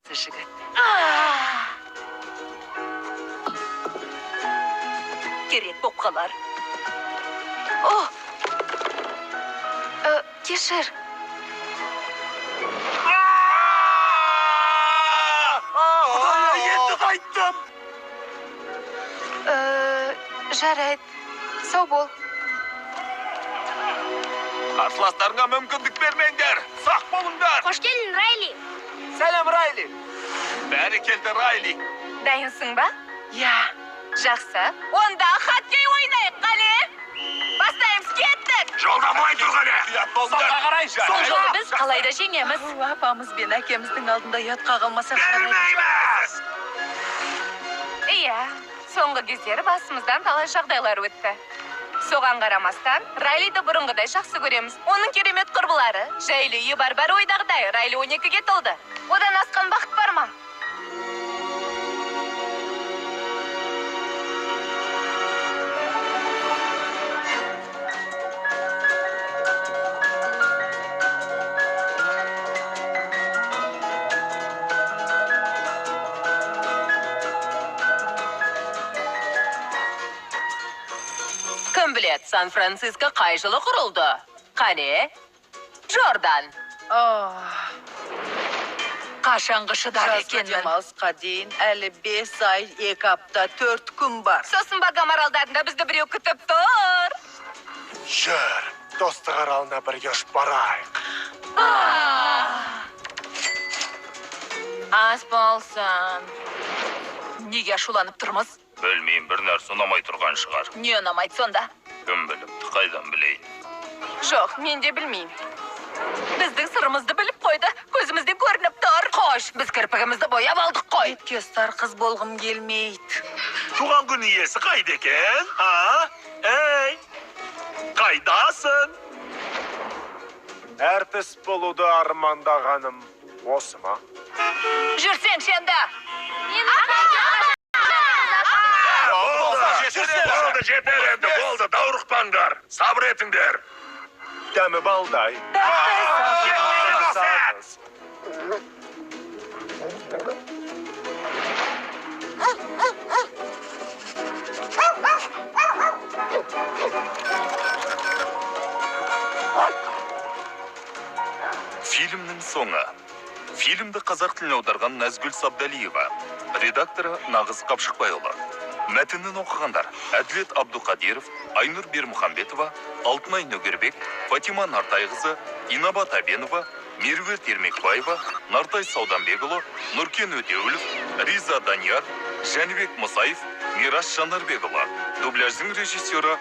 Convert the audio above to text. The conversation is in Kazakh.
Жігіт. Керек боп қалар. О! Кешір. Құдай, енді қайттым. Жарайды. Сау бол. Қарсыластарыңа мүмкіндік бермеңдер. Сақ болыңдар. Қош келдің, Райли. Сәлем, Райли. Бәрекелді, Райли. Дайынсың ба? Иә. Жақсы. Онда хоккей ойнайық, қане? Бастаймыз, кеттік! Жолда былай тұр, қане. Ұят болыңдар. Солға қарай, Жарайды. сол Біз қалай да жеңеміз. Апамыз бен әкеміздің алдында ұятқа қалмасақ жарайды. Бермейміз. Иә, соңғы кездері басымыздан талай жағдайлар өтті. Соған қарамастан, Райлиді бұрынғыдай жақсы көреміз. Оның керемет құрбылары, жайлы үйі бар, бәрі ойдағыдай. Райли 12-ге толды. Одан асқан бақыт бар ма? Кім біледі, Сан-Франциско қай жылы құрылды? Қане? Джордан. Қашанғы шыдар Жазғы екенмін. демалысқа Дейін әлі 5 ай, 2 апта, 4 күн бар. Сосын Багам аралдарында бізді біреу күтіп тұр. Жүр, Достық аралына бірге ұшып барайық. Ас болсын. Неге ашуланып тұрмыз? Білмеймін, бір нәрсе ұнамай тұрған шығар. Не ұнамайды сонда? Кім біліпті, қайдан білейін. Жоқ, мен де білмеймін. Біздің сырымызды біліп қойды. Көзімізден көрініп тұр. Қош, біз кірпігімізді бояп алдық қой. Бетке ұстар қыз болғым келмейді. Туған күн иесі қайда екен? А? Ей! Қайдасың? Әртіс болуды армандағаным осы ма? Жүрсеңші енді. Болды, болды, жетер енді, болды, даурықпаңдар. Сабыр етіңдер. Дәмі балдай. Сәт! Фильмнің соңы. Фильмді қазақ тіліне аударған Назгүл Сабдалиева. Редакторы Нағыз Қапшықбайұлы. Мәтінін оқығандар Әділет Абдуқадиров, Айнұр Бермұхамбетова, Алтынай Нөгербек, Фатима Нартайқызы, Инаба Табенова, Меруерт Ермекбаева, Нартай Сауданбекұлы, Нұркен Өтеуілов, Риза Данияр, Жәнібек Мұсаев, Мирас Жанарбекұлы. Дубляждың режиссері